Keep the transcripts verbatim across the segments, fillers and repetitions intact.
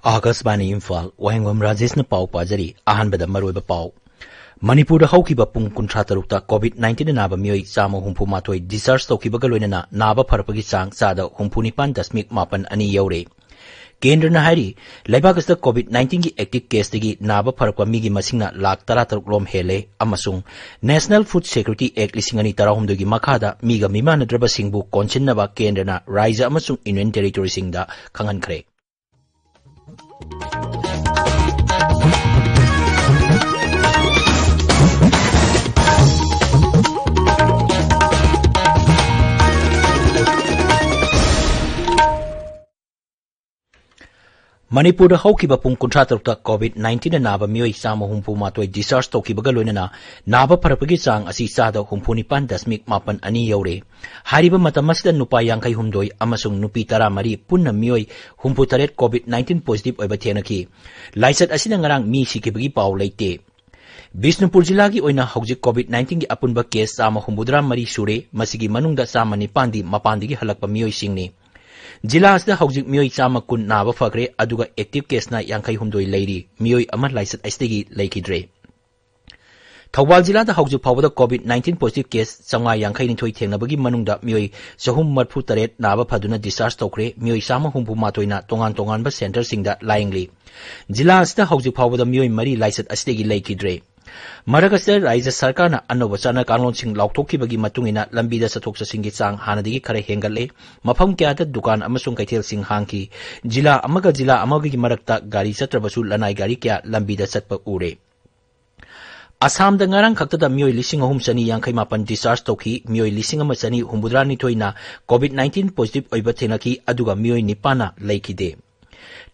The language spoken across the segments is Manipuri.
ꯑꯥꯀꯥꯁꯕꯥꯅꯤ ꯏꯝꯐꯥꯜ, ꯋꯥꯍꯦꯡꯕꯝ ꯔꯥꯖꯦꯁꯅ ꯄꯥꯎ ꯄꯥꯖꯔꯤ꯫ ꯑꯍꯥꯟꯕꯗ ꯃꯔꯨꯑꯣꯏꯕ ꯄꯥꯎ꯫ ꯃꯅꯤꯄꯨꯔꯗ ꯍꯧꯈꯤꯕ ꯄꯨꯡ ꯀꯨꯟꯊ꯭ꯔꯥ ꯇꯔꯨꯛꯇ COVID nineteen ꯅꯥꯕ ꯃꯤꯑꯣꯏ ꯆꯥꯝꯃ ꯍꯨꯝꯐꯨ ꯃꯥꯊꯣꯏ discharge ꯇꯧꯈꯤꯕꯒ ꯂꯣꯏꯅꯅ ꯅꯥꯕ ꯐꯔꯛꯄꯒꯤ ꯆꯥꯡ ꯆꯥꯗ ꯍꯨꯝꯐꯨ ꯅꯤꯄꯥꯟ ꯗꯁꯃꯤꯛ ꯃꯥꯄꯟ ꯑꯅꯤ ꯌꯧꯔꯦ꯫ ꯀꯦꯟꯗ꯭ꯔꯅ ꯍꯥꯏꯔꯤ, ꯂꯩꯕꯥꯛ ꯑꯁꯤꯗ COVID nineteen ꯒꯤ active case ꯇꯒꯤ ꯅꯥꯕ ꯐꯔꯛꯄ ꯃꯤꯒꯤ ꯃꯁꯤꯡꯅ ꯂꯥꯈ ꯇꯔꯥ ꯇꯔꯨꯛ ꯂꯣꯝ ꯍꯦꯜꯂꯦ ꯑꯃꯁꯨꯡ National Food Security Act ꯂꯤꯁꯤꯡ ꯑꯅꯤ ꯇꯔꯥꯍꯨꯝꯗꯣꯏꯒꯤ ꯃꯈꯥꯗ ꯃꯤꯒ ꯃꯤꯃꯥꯟꯅꯗ꯭ꯔꯕꯁꯤꯡꯕꯨ ꯀꯣꯟꯁꯤꯟꯅꯕ ꯀꯦꯟꯗ꯭ꯔꯅ ꯔꯥꯖ꯭ꯌ ꯑꯃꯁꯨꯡ Union Territory ꯁꯤꯡꯗ ꯈꯪꯍꯟꯈ꯭ꯔꯦ꯫ ꯃꯅꯤꯄꯨꯔꯗ ꯍꯧꯈꯤꯕ ꯄꯨꯡ ꯀꯨꯟꯊ꯭ꯔꯥ ꯇꯔꯨꯛꯇ COVID nineteen ꯅꯥꯕ ꯃꯤꯑꯣꯏ ꯆꯥꯝꯃ ꯍꯨꯝꯐꯨ ꯃꯥꯊꯣꯏ discharge ꯇꯧꯈꯤꯕꯒ ꯂꯣꯏꯅꯅ ꯅꯥꯕ ꯐꯔꯛꯄꯒꯤ ꯆꯥꯡ ꯑꯁꯤ ꯆꯥꯗ ꯍꯨꯝꯐꯨ ꯅꯤꯄꯥꯟ ꯗꯁꯃꯤꯛ ꯃꯥꯄꯟ ꯑꯅꯤ ꯌꯧꯔꯦ꯫ ꯍꯥꯏꯔꯤꯕ ꯃꯇꯝ ꯑꯁꯤꯗ ꯅꯨꯄꯥ ꯌꯥꯡꯈꯩ ꯍꯨꯝꯗꯣꯏ ꯑꯃꯁꯨꯡ ꯅꯨꯄꯤ ꯇꯔꯥ ꯃꯔꯤ, ꯄꯨꯟꯅ ꯃꯤꯑꯣꯏ ꯍꯨꯝꯐꯨ ꯇꯔꯦꯠ COVID nineteen positive ꯑꯣꯏꯕ ꯊꯦꯡꯅꯈꯤ꯫ ꯂꯥꯏꯆꯠ ꯑꯁꯤꯅ ꯉꯔꯥꯡ ꯃꯤ ꯁꯤꯈꯤꯕꯒꯤ ꯄꯥꯎ ꯂꯩꯇꯦ꯫ ꯕꯤꯁꯅꯨꯄꯨꯔ ꯖꯤꯂꯥꯒꯤ ꯑꯣꯏꯅ ꯍꯧꯖꯤꯛ COVID nineteen ꯒꯤ ꯑꯄꯨꯟꯕ case ꯆꯥꯝꯃ ꯍꯨꯝꯐꯨꯇꯔꯥ ꯃꯔꯤ ꯁꯨꯔꯦ꯫ ꯃꯁꯤꯒꯤ ꯃꯅꯨꯡꯗ ꯆꯥꯝꯃ ꯅꯤꯄꯥꯟꯗꯤ ꯃꯄꯥꯟꯗꯒꯤ ꯍꯜꯂꯛꯄ ꯃꯤꯑꯣꯏꯁꯤꯡꯅꯤ꯫ ꯖꯤꯂꯥ ꯑꯁꯤꯗ ꯍꯧꯖꯤꯛ ꯃꯤꯑꯣꯏ ꯆꯥꯝꯃ ꯀꯨꯟ ꯅꯥꯕ ꯐꯈ꯭ꯔꯦ, ꯑꯗꯨꯒ active case ꯅ ꯌꯥꯡꯈꯩ ꯍꯨꯝꯗꯣꯏ ꯂꯩꯔꯤ꯫ ꯃꯤꯑꯣꯏ ꯑꯃ ꯂꯥꯏꯆꯠ ꯑꯁꯤꯗꯒꯤ ꯂꯩꯈꯤꯗ꯭ꯔꯦ꯫ ꯊꯧꯕꯥꯜ ꯖꯤꯂꯥꯗ ꯍꯧꯖꯤꯛ ꯐꯥꯎꯕꯗ COVID nineteen positive case ꯆꯥꯝꯃꯉꯥ ꯌꯥꯡꯈꯩ ꯅꯤꯊꯣꯏ ꯊꯦꯡꯅꯕꯒꯤ ꯃꯅꯨꯡꯗ ꯃꯤꯑꯣꯏ ꯆꯍꯨꯝ ꯃꯔꯤꯐꯨ ꯇꯔꯦꯠ ꯅꯥꯕ ꯐꯗꯨꯅ discharge ꯇꯧꯈ꯭ꯔꯦ꯫ ꯃꯤꯑꯣꯏ ꯆꯥꯝꯃ ꯍꯨꯝꯐꯨ ꯃꯥꯊꯣꯏꯅ ꯇꯣꯉꯥꯟ ꯇꯣꯉꯥꯟꯕ centre ꯁꯤꯡꯗ ꯂꯥꯌꯦꯡꯂꯤ꯫ ꯖꯤꯂꯥ ꯑꯁꯤꯗ ꯍꯧꯖꯤꯛ ꯐꯥꯎꯕꯗ ꯃꯤꯑꯣꯏ ꯃꯔꯤ ꯂꯥꯏꯆꯠ ꯑꯁꯤꯗꯒꯤ ꯂꯩꯈꯤꯗ꯭ꯔꯦ꯫ ꯃꯔꯛ ꯑꯁꯤꯗ ꯔꯥꯖ꯭ꯌ ꯁꯔꯀꯥꯔꯅ ꯑꯅꯧꯕ ꯆꯠꯅ ꯀꯥꯡꯂꯣꯟꯁꯤꯡ ꯂꯥꯎꯊꯣꯛꯈꯤꯕꯒꯤ ꯃꯇꯨꯡ ꯏꯟꯅ ꯂꯝꯕꯤꯗ ꯆꯠꯊꯣꯛ ꯆꯠꯁꯤꯟꯒꯤ ꯆꯥꯡ ꯍꯥꯟꯅꯗꯒꯤ ꯈꯔ ꯍꯦꯟꯒꯠꯂꯦ꯫ ꯃꯐꯝ ꯀꯌꯥꯗ ꯗꯨꯀꯥꯟ ꯑꯃꯁꯨꯡ ꯀꯩꯊꯦꯜꯁꯤꯡ ꯍꯥꯡꯈꯤ꯫ ꯖꯤꯂꯥ ꯑꯃꯒ ꯖꯤꯂꯥ ꯑꯃꯒꯒꯤ ꯃꯔꯛꯇ ꯒꯥꯔꯤ ꯆꯠꯇ꯭ꯔꯕꯁꯨ ꯂꯅꯥꯏ ꯒꯥꯔꯤ ꯀꯌꯥ ꯂꯝꯕꯤꯗ ꯆꯠꯄ ꯎꯔꯦ꯫ ꯑꯁꯥꯝꯗ ꯉꯔꯥꯡ ꯈꯛꯇꯗ ꯃꯤꯑꯣꯏ ꯂꯤꯁꯤꯡ ꯑꯍꯨꯝ ꯆꯅꯤ ꯌꯥꯡꯈꯩ ꯃꯥꯄꯟ discharge ꯇꯧꯈꯤ꯫ ꯃꯤꯑꯣꯏ ꯂꯤꯁꯤꯡ ꯑꯃ ꯆꯅꯤ ꯍꯨꯝꯐꯨꯇꯔꯥ ꯅꯤꯊꯣꯏꯅ COVID nineteen positive ꯑꯣꯏꯕ ꯊꯦꯡꯅꯈꯤ, ꯑꯗꯨꯒ ꯃꯤꯑꯣꯏ ꯅꯤꯄꯥꯟꯅ ꯂꯩꯈꯤꯗꯦ꯫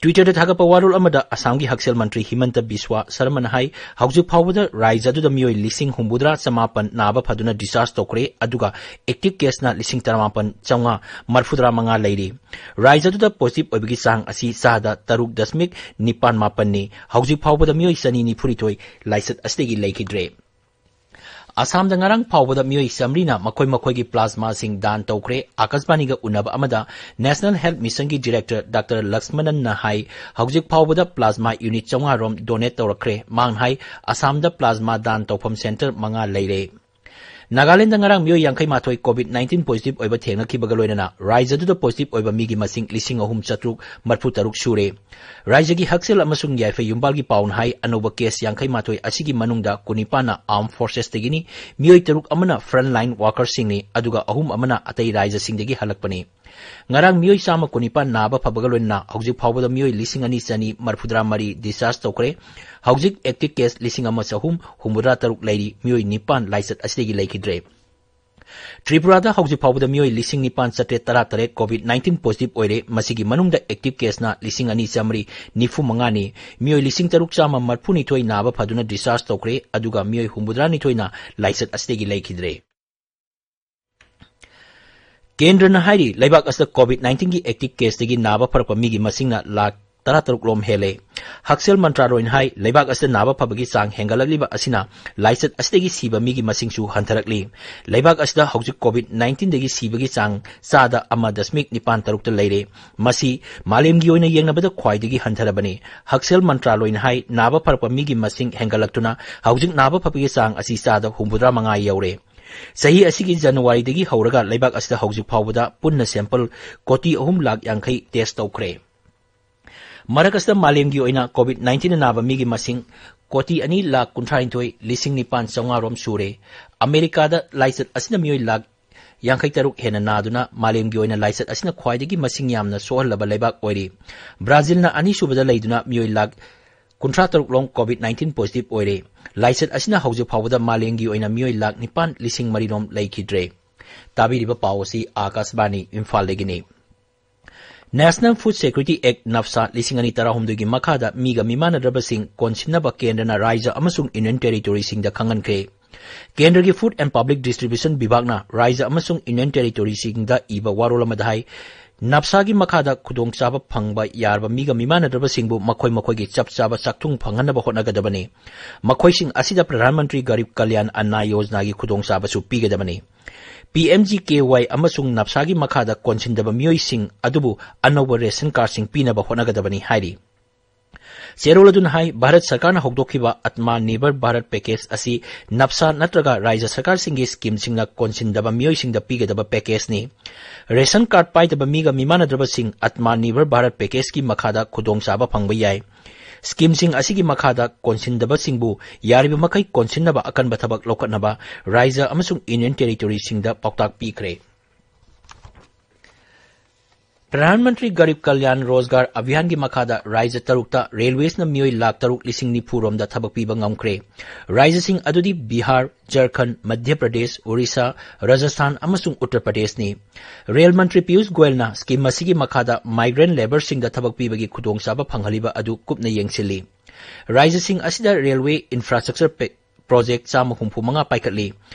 Twitter ꯗ ꯊꯥꯒꯠꯄ ꯋꯥꯔꯣꯜ ꯑꯃꯗ ꯑꯁꯥꯝꯒꯤ ꯍꯛꯁꯦꯜ ꯃꯟꯇ꯭ꯔꯤ ꯍꯤꯃꯟꯇ ꯕꯤꯁ꯭ꯋꯥ ꯁꯔꯃꯅ ꯍꯥꯏ, ꯍꯧꯖꯤꯛ ꯐꯥꯎꯕꯗ ꯔꯥꯖ꯭ꯌ ꯑꯗꯨꯗ ꯃꯤꯑꯣꯏ ꯂꯤꯁꯤꯡ ꯍꯨꯝꯐꯨꯇꯔꯥ ꯆꯃꯥꯄꯟ ꯅꯥꯕ ꯐꯗꯨꯅ discharge ꯇꯧꯈ꯭ꯔꯦ, ꯑꯗꯨꯒ active case ꯅ ꯂꯤꯁꯤꯡ ꯇꯔꯥꯃꯥꯄꯟ ꯆꯥꯝꯃꯉꯥ ꯃꯔꯤꯐꯨꯇꯔꯥ ꯃꯉꯥ ꯂꯩꯔꯤ꯫ ꯔꯥꯖ꯭ꯌ ꯑꯗꯨꯗ positive ꯑꯣꯏꯕꯒꯤ ꯆꯥꯡ ꯑꯁꯤ ꯆꯥꯗ ꯇꯔꯨꯛ ꯗꯁꯃꯤꯛ ꯅꯤꯄꯥꯟ ꯃꯥꯄꯟꯅꯤ꯫ ꯍꯧꯖꯤꯛ ꯐꯥꯎꯕꯗ ꯃꯤꯑꯣꯏ ꯆꯅꯤ ꯅꯤꯐꯨꯅꯤꯊꯣꯏ ꯂꯥꯏꯆꯠ ꯑꯁꯤꯗꯒꯤ ꯂꯩꯈꯤꯗ꯭ꯔꯦ꯫ ꯑꯁꯥꯝꯗ ꯉꯔꯥꯡ ꯐꯥꯎꯕꯗ ꯃꯤꯑꯣꯏ ꯆꯥꯃꯔꯤꯅ ꯃꯈꯣꯏ ꯃꯈꯣꯏꯒꯤ plasmaꯁꯤꯡ ꯗꯥꯟ ꯇꯧꯈ꯭ꯔꯦ꯫ ꯑꯥꯀꯥꯁꯕꯥꯅꯤꯒ ꯎꯅꯕ ꯑꯃꯗ National Health Missionꯒꯤ Director Doctor ꯂꯛꯁꯃꯅꯟꯅ ꯍꯥꯏ, ꯍꯧꯖꯤꯛ ꯐꯥꯎꯕꯗ plasma unit ꯆꯥꯝꯃꯉꯥ ꯔꯣꯝ donate ꯇꯧꯔꯛꯈ꯭ꯔꯦ꯫ ꯃꯍꯥꯛꯅ ꯍꯥꯏ, ꯑꯁꯥꯝꯗ plasma ꯗꯥꯟ ꯇꯧꯐꯝ center ꯃꯉꯥ ꯂꯩꯔꯦ꯫ ꯅꯥꯒꯥꯂꯦꯟꯗ ꯉꯔꯥꯡ ꯃꯤꯑꯣꯏ ꯌꯥꯡꯈꯩ ꯃꯥꯊꯣꯏ COVID nineteen positive ꯑꯣꯏꯕ ꯊꯦꯡꯅꯈꯤꯕꯒ ꯂꯣꯏꯅꯅ ꯔꯥꯖ꯭ꯌꯗꯨꯗ positive ꯑꯣꯏꯕ ꯃꯤꯒꯤ ꯃꯁꯤꯡ ꯂꯤꯁꯤꯡ ꯑꯍꯨꯝ ꯆꯥꯇ꯭ꯔꯨꯛ ꯃꯔꯤꯐꯨ ꯇꯔꯨꯛ ꯁꯨꯔꯦ꯫ ꯔꯥꯖ꯭ꯌꯒꯤ ꯍꯛꯁꯦꯜ ꯑꯃꯁꯨꯡ ꯌꯥꯏꯐ ꯌꯨꯝꯕꯥꯜꯒꯤ ꯄꯥꯎꯅ ꯍꯥꯏ, ꯑꯅꯧꯕ case ꯌꯥꯡꯈꯩ ꯃꯥꯊꯣꯏ ꯑꯁꯤꯒꯤ ꯃꯅꯨꯡꯗ ꯀꯨꯟꯅꯤꯄꯥꯟꯅ Armed Forcesꯇꯒꯤꯅꯤ, ꯃꯤꯑꯣꯏ ꯇꯔꯨꯛ ꯑꯃꯅ frontline workersꯁꯤꯡꯅꯤ, ꯑꯗꯨꯒ ꯑꯍꯨꯝ ꯑꯃꯅ ꯑꯇꯩ ꯔꯥꯖ꯭ꯌꯁꯤꯡꯗꯒꯤ ꯍꯜꯂꯛꯄꯅꯤ꯫ ꯉꯔꯥꯡ ꯃꯤꯑꯣꯏ ꯆꯥꯝꯃ ꯀꯨꯟꯅꯤꯄꯥꯟ ꯅꯥꯕ ꯐꯕꯒ ꯂꯣꯏꯅꯅ ꯍꯧꯖꯤꯛ ꯐꯥꯎꯕꯗ ꯃꯤꯑꯣꯏ ꯂꯤꯁꯤꯡ ꯑꯅꯤ ꯆꯅꯤ ꯃꯔꯤꯐꯨꯇꯔꯥ ꯃꯔꯤ discharge ꯇꯧꯈ꯭ꯔꯦ꯫ ꯍꯧꯖꯤꯛ active case ꯂꯤꯁꯤꯡ ꯑꯃ ꯆꯍꯨꯝ ꯍꯨꯝꯐꯨꯇꯔꯥ ꯇꯔꯨꯛ ꯂꯩꯔꯤ, ꯃꯤꯑꯣꯏ ꯅꯤꯄꯥꯟ ꯂꯥꯏꯆꯠ ꯑꯁꯤꯗꯒꯤ ꯂꯩꯈꯤꯗ꯭ꯔꯦ꯫ ꯇ꯭ꯔꯤꯄꯨꯔꯥꯗ ꯍꯧꯖꯤꯛ ꯐꯥꯎꯕꯗ ꯃꯤꯑꯣꯏ ꯂꯤꯁꯤꯡ ꯅꯤꯄꯥꯟ ꯆꯥꯇ꯭ꯔꯦꯠ ꯇꯔꯥ ꯇꯔꯦꯠ COVID nineteen positive ꯑꯣꯏꯔꯦ꯫ ꯃꯁꯤꯒꯤ ꯃꯅꯨꯡꯗ active caseꯅ ꯂꯤꯁꯤꯡ ꯑꯅꯤ ꯆꯥꯃꯔꯤ ꯅꯤꯐꯨ ꯃꯉꯥꯅꯤ꯫ ꯃꯤꯑꯣꯏ ꯂꯤꯁꯤꯡ ꯇꯔꯨꯛ ꯆꯥꯝꯃ ꯃꯔꯤꯐꯨ ꯅꯤꯊꯣꯏ ꯅꯥꯕ ꯐꯗꯨꯅ discharge ꯇꯧꯈ꯭ꯔꯦ, ꯑꯗꯨꯒ ꯃꯤꯑꯣꯏ ꯍꯨꯝꯐꯨꯇꯔꯥ ꯅꯤꯊꯣꯏꯅ ꯂꯥꯏꯆꯠ ꯑꯁꯤꯗꯒꯤ ꯂꯩꯈꯤꯗ꯭ꯔꯦ꯫ ꯀꯦꯟꯗ꯭ꯔꯅ ꯍꯥꯏꯔꯤ, ꯂꯩꯕꯥꯛ ꯑꯁꯤꯗ COVID nineteenꯒꯤ active caseꯇꯒꯤ ꯅꯥꯕ ꯐꯔꯛꯄ ꯃꯤꯒꯤ ꯃꯁꯤꯡꯅ ꯂꯥꯈ ꯇꯔꯥꯇꯔꯨꯛ ꯂꯣꯝ ꯍꯦꯜꯂꯦ꯫ ꯍꯛꯁꯦꯜ ꯃꯟꯇ꯭ꯔꯥꯂꯣꯏꯅ ꯍꯥꯏ, ꯂꯩꯕꯥꯛ ꯑꯁꯤꯗ ꯅꯥꯕ ꯐꯕꯒꯤ ꯆꯥꯡ ꯍꯦꯟꯒꯠꯂꯛꯂꯤꯕ ꯑꯁꯤꯅ ꯂꯥꯏꯆꯠ ꯑꯁꯤꯗꯒꯤ ꯁꯤꯕ ꯃꯤꯒꯤ ꯃꯁꯤꯡꯁꯨ ꯍꯟꯊꯔꯛꯂꯤ꯫ ꯂꯩꯕꯥꯛ ꯑꯁꯤꯗ ꯍꯧꯖꯤꯛ COVID nineteenꯗꯒꯤ ꯁꯤꯕꯒꯤ ꯆꯥꯡ ꯆꯥꯗ ꯑꯃ ꯗꯁꯃꯤꯛ ꯅꯤꯄꯥꯟ ꯇꯔꯨꯛꯇ ꯂꯩꯔꯦ꯫ ꯃꯁꯤ ꯃꯥꯂꯦꯝꯒꯤ ꯑꯣꯏꯅ ꯌꯦꯡꯅꯕꯗ ꯈ꯭ꯋꯥꯏꯗꯒꯤ ꯍꯟꯊꯔꯕꯅꯤ꯫ ꯍꯛꯁꯦꯜ ꯃꯟꯇ꯭ꯔꯥꯂꯣꯏꯅ ꯍꯥꯏ, ꯅꯥꯕ ꯐꯔꯛꯄ ꯃꯤꯒꯤ ꯃꯁꯤꯡ ꯍꯦꯟꯒꯠꯂꯛꯇꯨꯅ ꯍꯧꯖꯤꯛ ꯅꯥꯕ ꯐꯕꯒꯤ ꯆꯥꯡ ꯑꯁꯤ ꯆꯥꯗ ꯍꯨꯝꯐꯨꯇꯔꯥ ꯃꯉꯥ ꯌꯧꯔꯦ꯫ ꯆꯍꯤ ꯑꯁꯤꯒꯤ ꯖꯅꯋꯥꯔꯤꯗꯒꯤ ꯍꯧꯔꯒ ꯂꯩꯕꯥꯛ ꯑꯁꯤꯗ ꯍꯧꯖꯤꯛ ꯐꯥꯎꯕꯗ ꯄꯨꯟꯅ sample ꯀꯣꯇꯤ ꯑꯍꯨꯝ ꯂꯥꯈ ꯌꯥꯡꯈꯩ test ꯇꯧꯈ꯭ꯔꯦ꯫ ꯃꯔꯛ ꯑꯁꯤꯗ ꯃꯥꯂꯦꯝꯒꯤ ꯑꯣꯏꯅ COVID nineteenꯅ ꯅꯥꯕ ꯃꯤꯒꯤ ꯃꯁꯤꯡ ꯀꯣꯇꯤ ꯑꯅꯤ ꯂꯥꯈ ꯀꯨꯟꯊ꯭ꯔꯥꯅꯤꯊꯣꯏ ꯂꯤꯁꯤꯡ ꯅꯤꯄꯥꯟ ꯆꯥꯝꯃꯉꯥ ꯔꯣꯝ ꯁꯨꯔꯦ꯫ ꯑꯃꯦꯔꯤꯀꯥꯗ ꯂꯥꯏꯆꯠ ꯑꯁꯤꯅ ꯃꯤꯑꯣꯏ ꯂꯥꯈ ꯌꯥꯡꯈꯩ ꯇꯔꯨꯛ ꯍꯦꯟꯅ ꯅꯥꯗꯨꯅ ꯃꯥꯂꯦꯝꯒꯤ ꯑꯣꯏꯅ ꯂꯥꯏꯆꯠ ꯑꯁꯤꯅ ꯈ꯭ꯋꯥꯏꯗꯒꯤ ꯃꯁꯤꯡ ꯌꯥꯝꯅ ꯁꯣꯛꯍꯜꯂꯕ ꯂꯩꯕꯥꯛ ꯑꯣꯏꯔꯤ꯫ ꯕ꯭ꯔꯥꯖꯤꯜꯅ ꯑꯅꯤꯁꯨꯕꯗ ꯂꯩꯗꯨꯅ ꯃꯤꯑꯣꯏ ꯂꯥꯈ ꯀꯨꯟꯊ꯭ꯔꯥ ꯇꯔꯨꯛ ꯂꯣꯝ COVID nineteen positive ꯑꯣꯏꯔꯦ꯫ ꯂꯥꯏꯆꯠ ꯑꯁꯤꯅ ꯍꯧꯖꯤꯛ ꯐꯥꯎꯕꯗ ꯃꯥꯂꯦꯝꯒꯤ ꯑꯣꯏꯅ ꯃꯤꯑꯣꯏ ꯂꯥꯈ ꯅꯤꯄꯥꯟ ꯂꯤꯁꯤꯡ ꯃꯔꯤ ꯂꯣꯝ ꯂꯩꯈꯤꯗ꯭ꯔꯦ꯫ ꯇꯥꯕꯤꯔꯤꯕ ꯄꯥꯎ ꯑꯁꯤ ꯑꯥꯀꯥꯁꯕꯥꯅꯤ ꯏꯝꯐꯥꯜꯗꯒꯤꯅꯤ꯫ National Food Security Act, NFSA, ꯂꯤꯁꯤꯡ ꯑꯅꯤ ꯇꯔꯥꯍꯨꯝꯗꯣꯏꯒꯤ ꯃꯈꯥꯗ ꯃꯤꯒ ꯃꯤꯃꯥꯟꯅꯗ꯭ꯔꯕꯁꯤꯡ ꯀꯣꯟꯁꯤꯟꯅꯕ ꯀꯦꯟꯗ꯭ꯔꯅ ꯔꯥꯖ꯭ꯌ ꯑꯃꯁꯨꯡ Union Territoryꯁꯤꯡꯗ ꯈꯪꯍꯟꯈ꯭ꯔꯦ꯫ ꯀꯦꯟꯗ꯭ꯔꯒꯤ Food and Public Distribution ꯕꯤꯚꯥꯒꯅ ꯔꯥꯖ꯭ꯌ ꯑꯃꯁꯨꯡ Union Territoryꯁꯤꯡꯗ ꯏꯕ ꯋꯥꯔꯣꯜ ꯑꯃꯗ ꯍꯥꯏ, ꯅꯞꯁꯥꯒꯤ ꯃꯈꯥꯗ ꯈꯨꯗꯣꯡꯆꯥꯕ ꯐꯪꯕ ꯌꯥꯔꯕ ꯃꯤꯒ ꯃꯤꯃꯥꯟꯅꯗ꯭ꯔꯕꯁꯤꯡꯕꯨ ꯃꯈꯣꯏ ꯃꯈꯣꯏꯒꯤ ꯆꯞ ꯆꯥꯕ ꯆꯥꯛꯊꯨꯡ ꯐꯪꯍꯟꯅꯕ ꯍꯣꯠꯅꯒꯗꯕꯅꯤ꯫ ꯃꯈꯣꯏꯁꯤꯡ ꯑꯁꯤꯗ ꯄ꯭ꯔꯙꯥꯟ ꯃꯟꯇ꯭ꯔꯤ ꯒꯔꯤꯕ ꯀꯜꯌꯥꯟ ꯑꯟꯅ ꯌꯣꯖꯅꯥꯒꯤ ꯈꯨꯗꯣꯡꯆꯥꯕꯁꯨ ꯄꯤꯒꯗꯕꯅꯤ꯫ P M G K Y ꯑꯃꯁꯨꯡ ꯅꯞꯁꯥꯒꯤ ꯃꯈꯥꯗ ꯀꯣꯟꯁꯤꯟꯗꯕ ꯃꯤꯑꯣꯏꯁꯤꯡ ꯑꯗꯨꯕꯨ ꯑꯅꯧꯕ ꯔꯦꯁꯟ ꯀꯥꯔꯗꯁꯤꯡ ꯄꯤꯅꯕ ꯍꯣꯠꯅꯒꯗꯕꯅꯤ ꯍꯥꯏꯔꯤ꯫ ꯆꯦꯔꯣꯜ ꯑꯗꯨꯅ ꯍꯥꯏ, ꯚꯥꯔꯠ ꯁꯔꯀꯥꯔꯅ ꯍꯧꯗꯣꯛꯈꯤꯕ ꯑꯠꯃꯥ ꯅꯤꯔꯚꯔ ꯚꯥꯔꯠ ꯄꯦꯀꯦꯖ ꯑꯁꯤ ꯅꯞꯁꯥ ꯅꯠꯇ꯭ꯔꯒ ꯔꯥꯖ꯭ꯌ ꯁꯔꯀꯥꯔꯁꯤꯡꯒꯤ ꯁ꯭ꯀꯤꯝꯁꯤꯡꯅ ꯀꯣꯟꯁꯤꯟꯗꯕ ꯃꯤꯑꯣꯏꯁꯤꯡꯗ ꯄꯤꯒꯗꯕ ꯄꯦꯀꯦꯖꯅꯤ꯫ ꯔꯦꯁꯟ ꯀꯥꯔꯗ ꯄꯥꯏꯗꯕ ꯃꯤꯒ ꯃꯤꯃꯥꯟꯅꯗ꯭ꯔꯕꯁꯤꯡ ꯑꯠꯃꯥ ꯅꯤꯔꯚꯔ ꯚꯥꯔꯠ ꯄꯦꯀꯦꯖꯀꯤ ꯃꯈꯥꯗ ꯈꯨꯗꯣꯡꯆꯥꯕ ꯐꯪꯕ ꯌꯥꯏ꯫ ꯁ꯭ꯀꯤꯝꯁꯤꯡ ꯑꯁꯤꯒꯤ ꯃꯈꯥꯗ ꯀꯣꯟꯁꯤꯟꯗꯕꯁꯤꯡꯕꯨ ꯌꯥꯔꯤꯕ ꯃꯈꯩ ꯀꯣꯟꯁꯤꯟꯅꯕ ꯑꯀꯟꯕ ꯊꯕꯛ ꯂꯧꯈꯠꯅꯕ ꯔꯥꯖ꯭ꯌ ꯑꯃꯁꯨꯡ ꯌꯨꯅꯤꯌꯟ ꯇꯦꯔꯤꯇꯣꯔꯤꯁꯤꯡꯗ ꯄꯥꯎꯇꯥꯛ ꯄꯤꯈ꯭ꯔꯦ꯫ ꯄ꯭ꯔꯙꯥꯟ ꯃꯟꯇ꯭ꯔꯤ ꯒꯔꯤꯕ ꯀꯜꯌꯥꯟ ꯔꯣꯖꯒꯥꯔ ꯑꯚꯤꯌꯥꯟꯒꯤ ꯃꯈꯥꯗ ꯔꯥꯖ꯭ꯌ ꯇꯔꯨꯛꯇ ꯔꯦꯜꯋꯦꯁꯅ ꯃꯤꯑꯣꯏ ꯂꯥꯈ ꯇꯔꯨꯛ ꯂꯤꯁꯤꯡ ꯅꯤꯐꯨ ꯔꯣꯝꯗ ꯊꯕꯛ ꯄꯤꯕ ꯉꯝꯈ꯭ꯔꯦ꯫ ꯔꯥꯖ꯭ꯌꯁꯤꯡ ꯑꯗꯨꯗꯤ ꯕꯤꯍꯥꯔ, ꯖꯔꯈꯟ, ꯃꯙ꯭ꯌ ꯄ꯭ꯔꯗꯦꯁ, ꯑꯣꯔꯤꯁꯥ, ꯔꯥꯖꯁꯊꯥꯟ ꯑꯃꯁꯨꯡ ꯎꯠꯇꯔ ꯄ꯭ꯔꯗꯦꯁꯅꯤ꯫ ꯔꯦꯜ ꯃꯟꯇ꯭ꯔꯤ ꯄꯤꯌꯨꯁ ꯒꯣꯌꯜꯅ ꯁ꯭ꯀꯤꯝ ꯑꯁꯤꯒꯤ ꯃꯈꯥꯗ ꯃꯥꯏꯒ꯭ꯔꯦꯟ ꯂꯦꯕꯔꯁꯤꯡꯗ ꯊꯕꯛ ꯄꯤꯕꯒꯤ ꯈꯨꯗꯣꯡꯆꯥꯕ ꯐꯪꯍꯜꯂꯤꯕ ꯑꯗꯨ ꯀꯨꯞꯅ ꯌꯦꯡꯁꯤꯜꯂꯤ꯫ ꯔꯥꯖ꯭ꯌꯁꯤꯡ ꯑꯁꯤꯗ ꯔꯦꯜꯋꯦ ꯏꯟꯐ꯭ꯔꯥꯁ꯭ꯇ꯭ꯔꯛꯆꯔ ꯄꯦ-, ꯄ꯭ꯔꯣꯖꯦꯛ ꯆꯥꯝꯃ ꯍꯨꯝꯐꯨ ꯃꯉꯥ ꯄꯥꯏꯈꯠꯂꯤ꯫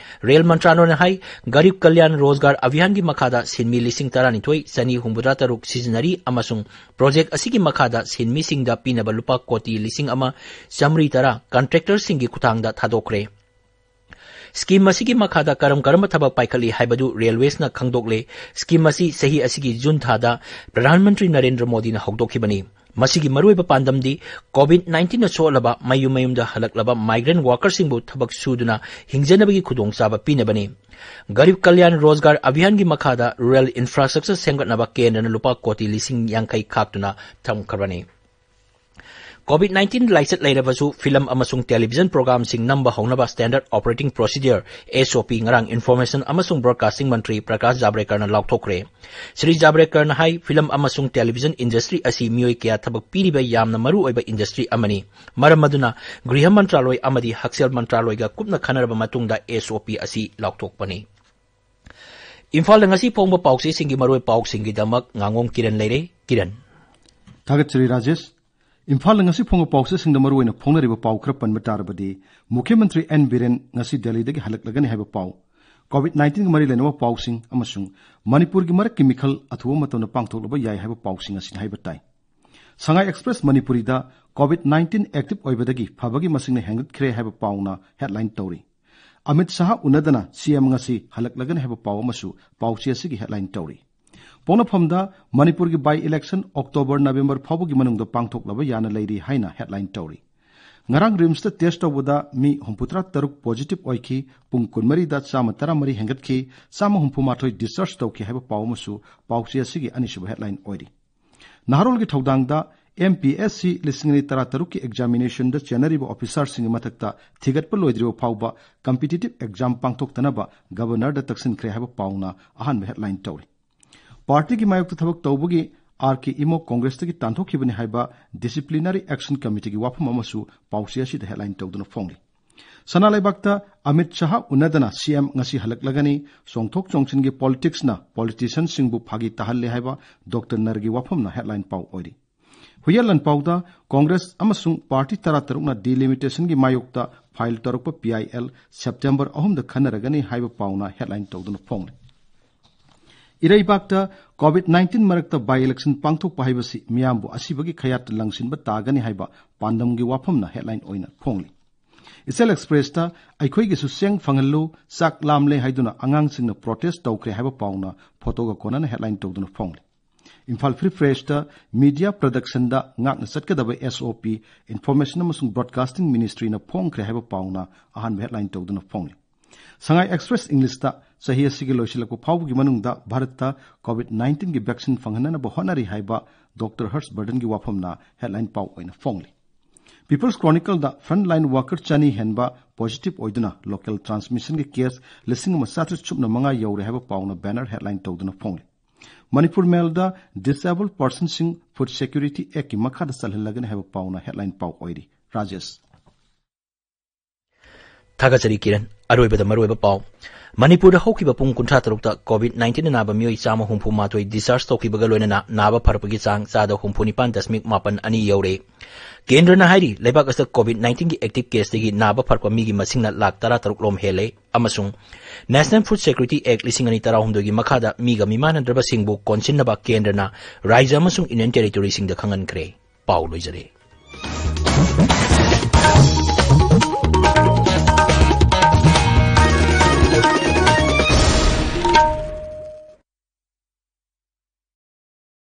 ꯔꯦꯜ ꯃꯟꯇ꯭ꯔꯥꯂꯣꯏꯅ ꯍꯥꯏ, ꯒꯔꯤꯕ ꯀꯜꯌꯥꯟ ꯔꯣꯖꯒꯥꯔ ꯑꯚꯤꯌꯥꯟꯒꯤ ꯃꯈꯥꯗ ꯁꯤꯟꯃꯤ ꯂꯤꯁꯤꯡ ꯇꯔꯥꯅꯤꯊꯣꯏ ꯆꯅꯤ ꯍꯨꯝꯐꯨꯇꯔꯥ ꯇꯔꯨꯛ ꯁꯤꯖꯤꯟꯅꯔꯤ ꯑꯃꯁꯨꯡ ꯄ꯭ꯔꯣꯖꯦꯛ ꯑꯁꯤꯒꯤ ꯃꯈꯥꯗ ꯁꯤꯟꯃꯤꯁꯤꯡꯗ ꯄꯤꯅꯕ ꯂꯨꯄꯥ ꯀꯣꯇꯤ ꯂꯤꯁꯤꯡ ꯑꯃ ꯆꯥꯃꯔꯤ ꯇꯔꯥ ꯀꯟꯇ꯭ꯔꯦꯛꯇꯔꯁꯤꯡꯒꯤ ꯈꯨꯠꯊꯥꯡꯗ ꯊꯥꯗꯣꯛꯈ꯭ꯔꯦ꯫ ꯁ꯭ꯀꯤꯝ ꯑꯁꯤꯒꯤ ꯃꯈꯥꯗ ꯀꯔꯝ ꯀꯔꯝꯕ ꯊꯕꯛ ꯄꯥꯏꯈꯠꯂꯤ ꯍꯥꯏꯕꯗꯨ ꯔꯦꯜꯋꯦꯁꯅ ꯈꯪꯗꯣꯛꯂꯦ꯫ ꯁ꯭ꯀꯤꯝ ꯑꯁꯤ ꯆꯍꯤ ꯑꯁꯤꯒꯤ ꯖꯨꯟ ꯊꯥꯗ ꯄ꯭ꯔꯙꯥꯟ ꯃꯟꯇ꯭ꯔꯤ ꯅꯔꯦꯟꯗ꯭ꯔ ꯃꯣꯗꯤꯅ ꯍꯧꯗꯣꯛꯈꯤꯕꯅꯤ꯫ ꯃꯁꯤꯒꯤ ꯃꯔꯨꯑꯣꯏꯕ ꯄꯥꯟꯗꯝꯗꯤ ꯀꯣꯚꯤꯗ ꯅꯥꯏꯟꯇꯤꯟꯅ ꯁꯣꯛꯍꯜꯂꯕ ꯃꯌꯨꯝ ꯃꯌꯨꯝꯗ ꯍꯜꯂꯛꯂꯕ ꯃꯥꯏꯒ꯭ꯔꯦꯟ ꯋꯥꯔꯀꯔꯁꯤꯡꯕꯨ ꯊꯕꯛ ꯁꯨꯗꯨꯅ ꯍꯤꯡꯖꯅꯕꯒꯤ ꯈꯨꯗꯣꯡꯆꯥꯕ ꯄꯤꯅꯕꯅꯤ꯫ ꯒꯔꯤꯕ ꯀꯜꯌꯥꯟ ꯔꯣꯖꯒꯥꯔ ꯑꯚꯤꯌꯥꯟꯒꯤ ꯃꯈꯥꯗ ꯔꯨꯔꯦꯜ ꯏꯟꯐ꯭ꯔꯥꯁ꯭ꯇ꯭ꯔꯛꯆꯔ ꯁꯦꯝꯒꯠꯅꯕ ꯀꯦꯟꯗ꯭ꯔꯅ ꯂꯨꯄꯥ ꯀꯣꯇꯤ ꯂꯤꯁꯤꯡ ꯌꯥꯡꯈꯩ ꯈꯥꯛꯇꯨꯅ ꯊꯝꯈ꯭ꯔꯕꯅꯤ꯫ ꯀꯣꯚꯤꯗ ꯅꯥꯏꯟꯇꯤꯟ ꯂꯥꯏꯆꯠ ꯂꯩꯔꯕꯁꯨ ꯐꯤꯂꯝ ꯑꯃꯁꯨꯡ ꯇꯦꯂꯤꯚꯤꯖꯟ ꯄ꯭ꯔꯣꯒ꯭ꯔꯥꯝꯁꯤꯡ ꯅꯝꯕ ꯍꯧꯅꯕ ꯁ꯭ꯇꯦꯟꯗꯔꯗ ꯑꯣꯄꯔꯦꯇꯤꯡ ꯄ꯭ꯔꯣꯁꯤꯗ꯭ꯌꯔ, ꯑꯦꯁ ꯑꯣ ꯄꯤ, ꯉꯔꯥꯡ ꯏꯟꯐꯣꯔꯃꯦꯁꯟ ꯑꯃꯁꯨꯡ ꯕ꯭ꯔꯣꯗꯀꯥꯁꯇꯤꯡ ꯃꯟꯇ꯭ꯔꯤ ꯄ꯭ꯔꯀꯥꯁ ꯖꯥꯕ꯭ꯔꯦꯀꯔꯅ ꯂꯥꯎꯊꯣꯛꯈ꯭ꯔꯦ꯫ ꯁ꯭ꯔꯤ ꯖꯥꯕ꯭ꯔꯦꯀꯔꯅ ꯍꯥꯏ, ꯐꯤꯂꯝ ꯑꯃꯁꯨꯡ ꯇꯦꯂꯤꯚꯤꯖꯟ ꯏꯟꯗꯁꯇ꯭ꯔꯤ ꯑꯁꯤ ꯃꯤꯑꯣꯏ ꯀꯌꯥ ꯊꯕꯛ ꯄꯤꯔꯤꯕ ꯌꯥꯝꯅ ꯃꯔꯨꯑꯣꯏꯕ ꯏꯟꯗꯁꯇ꯭ꯔꯤ ꯑꯃꯅꯤ꯫ ꯃꯔꯝ ꯑꯗꯨꯅ ꯒ꯭ꯔꯤꯍ ꯃꯟꯇ꯭ꯔꯥꯂꯣꯏ ꯑꯃꯗꯤ ꯍꯛꯁꯦꯜ ꯃꯟꯇ꯭ꯔꯥꯂꯣꯏꯒ ꯀꯨꯞꯅ ꯈꯟꯅꯔꯕ ꯃꯇꯨꯡꯗ ꯑꯦꯁ ꯑꯣ ꯄꯤ ꯑꯁꯤ ꯂꯥꯎꯊꯣꯛꯄꯅꯤ꯫ ꯏꯝꯐꯥꯜꯗ ꯉꯁꯤ ꯐꯣꯡꯕ ꯄꯥꯎꯆꯦꯁꯤꯡꯒꯤ ꯃꯔꯨꯑꯣꯏꯕ ꯄꯥꯎꯁꯤꯡꯒꯤꯗꯃꯛ ꯉꯥꯉꯣꯝ ꯀꯤꯔꯟ ꯂꯩꯔꯦ꯫ ꯀꯤꯔꯟ꯫ ꯊꯥꯒꯠꯆꯔꯤ ꯔꯥꯖꯦꯁ꯫ ꯏꯝꯐꯥꯜꯗ ꯉꯁꯤ ꯐꯣꯡꯕ ꯄꯥꯎꯆꯦꯁꯤꯡꯗ ꯃꯔꯨꯑꯣꯏꯅ ꯐꯣꯡꯅꯔꯤꯕ ꯄꯥꯎ ꯈꯔ ꯄꯟꯕ ꯇꯥꯔꯕꯗꯤ, ꯃꯨꯈ꯭ꯌ ꯃꯟꯇ꯭ꯔꯤ ꯑꯦꯟ ꯕꯤꯔꯦꯟ ꯉꯁꯤ ꯗꯦꯜꯂꯤꯗꯒꯤ ꯍꯜꯂꯛꯂꯒꯅꯤ ꯍꯥꯏꯕ ꯄꯥꯎ, ꯀꯣꯚꯤꯗ ꯅꯥꯏꯟꯇꯤꯟꯒ ꯃꯔꯤ ꯂꯩꯅꯕ ꯄꯥꯎꯁꯤꯡ ꯑꯃꯁꯨꯡ ꯃꯅꯤꯄꯨꯔꯒꯤ ꯃꯔꯛꯀꯤ ꯃꯤꯈꯜ ꯑꯊꯨꯕ ꯃꯇꯝꯗ ꯄꯥꯡꯊꯣꯛꯂꯕ ꯌꯥꯏ ꯍꯥꯏꯕ ꯄꯥꯎꯁꯤꯡ ꯑꯁꯤꯅ ꯍꯥꯏꯕ ꯇꯥꯏ꯫ ꯁꯉꯥꯏ ꯑꯦꯛꯁꯄ꯭ꯔꯦꯁ ꯃꯅꯤꯄꯨꯔꯤꯗ ꯀꯣꯚꯤꯗ ꯅꯥꯏꯟꯇꯤꯟ ꯑꯦꯛꯇꯤꯚ ꯑꯣꯏꯕꯗꯒꯤ ꯐꯕꯒꯤ ꯃꯁꯤꯡꯅ ꯍꯦꯟꯒꯠꯈ꯭ꯔꯦ ꯍꯥꯏꯕ ꯄꯥꯎꯅ ꯍꯦꯗꯂꯥꯏꯟ ꯇꯧꯔꯤ꯫ ꯑꯃꯤꯠ ꯁꯍꯥ ꯎꯅꯗꯅ ꯁꯤꯑꯦꯝ ꯉꯁꯤ ꯍꯜꯂꯛꯂꯒꯅꯤ ꯍꯥꯏꯕ ꯄꯥꯎ ꯑꯃꯁꯨ ꯄꯥꯎꯆꯦ ꯑꯁꯤꯒꯤ ꯍꯦꯗꯂꯥꯏꯟ ꯇꯧꯔꯤ꯫ ꯄꯣꯛꯅꯐꯝꯗ ꯃꯅꯤꯄꯨꯔꯒꯤ ꯕꯥꯏ ꯏꯂꯦꯛꯁꯟ ꯑꯣꯛꯇꯣꯕꯔ ꯅꯕꯦꯝꯕꯔ ꯐꯥꯎꯕꯒꯤ ꯃꯅꯨꯡꯗ ꯄꯥꯡꯊꯣꯛꯂꯕ ꯌꯥꯅ ꯂꯩꯔꯤ ꯍꯥꯏꯅ ꯍꯦꯗꯂꯥꯏꯟ ꯇꯧꯔꯤ꯫ ꯉꯔꯥꯡ ꯔꯤꯝꯁꯇ ꯇꯦꯁ ꯇꯧꯕꯗ ꯃꯤ ꯍꯨꯝꯐꯨꯇꯔꯥ ꯇꯔꯨꯛ ꯄꯣꯖꯤꯇꯤꯚ ꯑꯣꯏꯈꯤ꯫ ꯄꯨꯡ ꯀꯨꯟꯃꯔꯤꯗ ꯆꯥꯝꯃ ꯇꯔꯥꯃꯔꯤ ꯍꯦꯟꯒꯠꯈꯤ, ꯆꯥꯝꯃ ꯍꯨꯝꯐꯨ ꯃꯥꯊꯣꯏ ꯗꯤꯁꯆꯥꯔꯖ ꯇꯧꯈꯤ ꯍꯥꯏꯕ ꯄꯥꯎ ꯑꯃꯁꯨ ꯄꯥꯎꯆꯦ ꯑꯁꯤꯒꯤ ꯑꯅꯤꯁꯨꯕ ꯍꯦꯗꯂꯥꯏꯟ ꯑꯣꯏꯔꯤ꯫ ꯅꯍꯥꯔꯣꯜꯒꯤ ꯊꯧꯗꯥꯡꯗ ꯑꯦꯝ ꯄꯤ ꯑꯦꯁ ꯁꯤ ꯂꯤꯁꯤꯡ ꯑꯅꯤ ꯇꯔꯥ ꯇꯔꯨꯛꯀꯤ ꯑꯦꯛꯖꯥꯃꯤꯅꯦꯁꯟꯗ ꯆꯦꯟꯅꯔꯤꯕ ꯑꯣꯐꯤꯁꯥꯔꯁꯤꯡꯒꯤ ꯃꯊꯛꯇ ꯊꯤꯒꯠꯄ ꯂꯣꯏꯗ꯭ꯔꯤꯕ ꯐꯥꯎꯕ ꯀꯝꯄꯤꯇꯤꯇꯤꯚ ꯑꯦꯛꯖꯥꯝ ꯄꯥꯡꯊꯣꯛꯇꯅꯕ ꯒꯕꯔꯅꯔꯗ ꯇꯛꯁꯤꯟꯈ꯭ꯔꯦ ꯍꯥꯏꯕ ꯄꯥꯎꯅ ꯑꯍꯥꯟꯕ ꯍꯦꯗꯂꯥꯏꯟ ꯇꯧꯔꯤ꯫ ꯄꯥꯔꯇꯤꯒꯤ ꯃꯥꯌꯣꯛꯇ ꯊꯕꯛ ꯇꯧꯕꯒꯤ ꯑꯥꯔ ꯀꯦ ꯏꯃꯣ ꯀꯣꯡꯒ꯭ꯔꯦꯁꯇꯒꯤ ꯇꯥꯟꯊꯣꯛꯈꯤꯕꯅꯤ ꯍꯥꯏꯕ ꯗꯤꯁꯤꯄ꯭ꯂꯤꯅꯔꯤ ꯑꯦꯛꯁꯟ ꯀꯃꯤꯇꯤꯒꯤ ꯋꯥꯐꯝ ꯑꯃꯁꯨ ꯄꯥꯎꯆꯦ ꯑꯁꯤꯗ ꯍꯦꯗꯂꯥꯏꯟ ꯇꯧꯗꯨꯅ ꯐꯣꯡꯂꯤ꯫ ꯁꯅꯥ ꯂꯩꯕꯥꯛꯇ ꯑꯃꯤꯠ ꯁꯍꯥ ꯎꯅꯗꯅ ꯁꯤꯑꯦꯝ ꯉꯁꯤ ꯍꯜꯂꯛꯂꯒꯅꯤ꯫ ꯆꯣꯡꯊꯣꯛ ꯆꯣꯡꯁꯤꯟꯒꯤ ꯄꯣꯂꯤꯇꯤꯛꯁꯅ ꯄꯣꯂꯤꯇꯤꯁꯤꯌꯟꯁꯤꯡꯕꯨ ꯐꯥꯒꯤ ꯇꯥꯍꯜꯂꯦ ꯍꯥꯏꯕ ꯗꯣꯛꯇꯔ ꯅꯔꯒꯤ ꯋꯥꯐꯝꯅ ꯍꯦꯗꯂꯥꯏꯟ ꯄꯥꯎ ꯑꯣꯏꯔꯤ꯫ ꯍꯨꯏꯌꯦꯟ ꯂꯥꯟꯄꯥꯎꯗ ꯀꯣꯡꯒ꯭ꯔꯦꯁ ꯑꯃꯁꯨꯡ ꯄꯥꯔꯇꯤ ꯇꯔꯥ ꯇꯔꯨꯛꯅ ꯗꯤꯂꯤꯃꯤꯇꯦꯁꯟꯒꯤ ꯃꯥꯌꯣꯛꯇ ꯐꯥꯏꯜ ꯇꯧꯔꯛꯄ ꯄꯤ ꯑꯥꯏ ꯑꯦꯜ ꯁꯦꯞꯇꯦꯝꯕꯔ ꯑꯍꯨꯝꯗ ꯈꯟꯅꯔꯒꯅꯤ ꯍꯥꯏꯕ ꯄꯥꯎꯅ ꯍꯦꯗꯂꯥꯏꯟ ꯇꯧꯗꯨꯅ ꯐꯣꯡꯂꯤ꯫ ꯏꯔꯩꯕꯥꯛꯇ ꯀꯣꯚꯤꯗ ꯅꯥꯏꯟꯇꯤꯟ ꯃꯔꯛꯇ ꯕꯥꯏ ꯏꯂꯦꯛꯁꯟ ꯄꯥꯡꯊꯣꯛꯄ ꯍꯥꯏꯕꯁꯤ ꯃꯤꯌꯥꯝꯕꯨ ꯑꯁꯤꯕꯒꯤ ꯈꯌꯥꯠꯇ ꯂꯪꯁꯤꯟꯕ ꯇꯥꯒꯅꯤ ꯍꯥꯏꯕ ꯄꯥꯟꯗꯝꯒꯤ ꯋꯥꯐꯝꯅ ꯍꯦꯗꯂꯥꯏꯟ ꯑꯣꯏꯅ ꯐꯣꯡꯂꯤ꯫ ꯏꯆꯦꯜ ꯑꯦꯛꯁꯄ꯭ꯔꯦꯁꯇ "ꯑꯩꯈꯣꯏꯒꯤꯁꯨ ꯆꯦꯡ ꯐꯪꯍꯜꯂꯨ, ꯆꯥꯛ ꯂꯥꯝꯂꯦ" ꯍꯥꯏꯗꯨꯅ ꯑꯉꯥꯡꯁꯤꯡꯅ ꯄ꯭ꯔꯣꯇꯦꯁ ꯇꯧꯈ꯭ꯔꯦ ꯍꯥꯏꯕ ꯄꯥꯎꯅ ꯐꯣꯇꯣꯒ ꯀꯣꯟꯅꯅ ꯍꯦꯗꯂꯥꯏꯟ ꯇꯧꯗꯨꯅ ꯐꯣꯡꯂꯤ꯫ ꯏꯝꯐꯥꯜ ꯐ꯭ꯔꯤ ꯄ꯭ꯔꯦꯁꯇ ꯃꯤꯗꯤꯌꯥ ꯄ꯭ꯔꯗꯛꯁꯟꯗ ꯉꯥꯛꯅ ꯆꯠꯀꯗꯕ ꯑꯦꯁ ꯑꯣ ꯄꯤ, ꯏꯟꯐꯣꯔꯃꯦꯁꯟ ꯑꯃꯁꯨꯡ ꯕ꯭ꯔꯣꯗꯀꯥꯁꯇꯤꯡ ꯃꯤꯅꯤꯁꯇ꯭ꯔꯤꯅ ꯐꯣꯡꯈ꯭ꯔꯦ ꯍꯥꯏꯕ ꯄꯥꯎꯅ ꯑꯍꯥꯟꯕ ꯍꯦꯗꯂꯥꯏꯟ ꯇꯧꯗꯨꯅ ꯐꯣꯡꯂꯤ꯫ ꯁꯉꯥꯏ ꯑꯦꯛꯁꯄ꯭ꯔꯦꯁ ꯏꯪꯂꯤꯁꯇ ꯆꯍꯤ ꯑꯁꯤꯒꯤ ꯂꯣꯏꯁꯤꯜꯂꯛꯄ ꯐꯥꯎꯕꯒꯤ ꯃꯅꯨꯡꯗ ꯚꯥꯔꯠꯇ ꯀꯣꯚꯤꯗ ꯅꯥꯏꯟꯇꯤꯟꯒꯤ ꯚꯦꯛꯁꯤꯟ ꯐꯪꯍꯟꯅꯅꯕ ꯍꯣꯠꯅꯔꯤ ꯍꯥꯏꯕ ꯗꯣꯛꯇꯔ ꯍꯔꯁ ꯕꯔꯗꯟꯒꯤ ꯋꯥꯐꯝꯅ ꯍꯦꯗꯂꯥꯏꯟ ꯄꯥꯎ ꯑꯣꯏꯅ ꯐꯣꯡꯂꯤ꯫ ꯄꯤꯄꯜꯁ ꯀ꯭ꯔꯣꯅꯤꯀꯜꯗ ꯐ꯭ꯔꯟꯠꯂꯥꯏꯟ ꯋꯥꯀꯔ ꯆꯅꯤ ꯍꯦꯟꯕ ꯄꯣꯖꯤꯇꯤꯚ ꯑꯣꯏꯗꯨꯅ ꯂꯣꯀꯦꯜ ꯇ꯭ꯔꯥꯟꯁꯃꯤꯁꯟꯒꯤ ꯀꯦꯁ ꯂꯤꯁꯤꯡ ꯑꯃ ꯆꯥꯇ꯭ꯔꯦꯠ ꯁꯨꯞꯅ ꯃꯉꯥ ꯌꯧꯔꯦ ꯍꯥꯏꯕ ꯄꯥꯎꯅ ꯕꯦꯅꯔ ꯍꯦꯗꯂꯥꯏꯟ ꯇꯧꯗꯨꯅ ꯐꯣꯡꯂꯤ꯫ ꯃꯅꯤꯄꯨꯔ ꯃꯦꯜꯗ ꯗꯤꯁꯑꯦꯕꯜ ꯄꯔꯁꯟꯁꯤꯡ ꯐꯨꯗ ꯁꯦꯀ꯭ꯌꯨꯔꯤꯇꯤ ꯑꯦꯛꯀꯤ ꯃꯈꯥꯗ ꯆꯜꯍꯜꯂꯒꯅꯤ ꯍꯥꯏꯕ ꯄꯥꯎꯅ ꯍꯦꯗꯂꯥꯏꯟ ꯄꯥꯎ ꯑꯣꯏꯔꯤ꯫ ꯔꯥꯖꯦꯁ꯫ ꯊꯥꯒꯠꯆꯔꯤ ꯀꯤꯔꯟ꯫ ꯑꯔꯣꯏꯕꯗ ꯃꯔꯨꯑꯣꯏꯕ ꯄꯥꯎ꯫ ꯃꯅꯤꯄꯨꯔꯗ ꯍꯧꯈꯤꯕ ꯄꯨꯡ ꯀꯨꯟꯊ꯭ꯔꯥ ꯇꯔꯨꯛꯇ COVID nineteen ꯅꯥꯕ ꯃꯤꯑꯣꯏ ꯆꯥꯝꯃ ꯍꯨꯝꯐꯨ ꯃꯥꯊꯣꯏ discharge ꯇꯧꯈꯤꯕꯒ ꯂꯣꯏꯅꯅ ꯅꯥꯕ ꯐꯔꯛꯄꯒꯤ ꯆꯥꯡ ꯆꯥꯗ ꯍꯨꯝꯐꯨ ꯅꯤꯄꯥꯟ ꯗꯁꯃꯤꯛ ꯃꯥꯄꯟ ꯑꯅꯤ ꯌꯧꯔꯦ꯫ ꯀꯦꯟꯗ꯭ꯔꯅ ꯍꯥꯏꯔꯤ, ꯂꯩꯕꯥꯛ ꯑꯁꯤꯗ COVID nineteen ꯒꯤ active case ꯇꯒꯤ ꯅꯥꯕ ꯐꯔꯛꯄ ꯃꯤꯒꯤ ꯃꯁꯤꯡꯅ ꯂꯥꯈ ꯇꯔꯥ ꯇꯔꯨꯛ ꯂꯣꯝ ꯍꯦꯜꯂꯦ ꯑꯃꯁꯨꯡ National Food Security Act ꯂꯤꯁꯤꯡ ꯑꯅꯤ ꯇꯔꯥꯍꯨꯝꯗꯣꯏꯒꯤ ꯃꯈꯥꯗ ꯃꯤꯒ ꯃꯤꯃꯥꯟꯅꯗ꯭ꯔꯕꯁꯤꯡꯕꯨ ꯀꯣꯟꯁꯤꯟꯅꯕ ꯀꯦꯟꯗ꯭ꯔꯅ ꯔꯥꯖ꯭ꯌ ꯑꯃꯁꯨꯡ Union Territory ꯁꯤꯡꯗ ꯈꯪꯍꯟꯈ꯭ꯔꯦ꯫ ꯄꯥꯎ ꯂꯣꯏꯖꯔꯦ꯫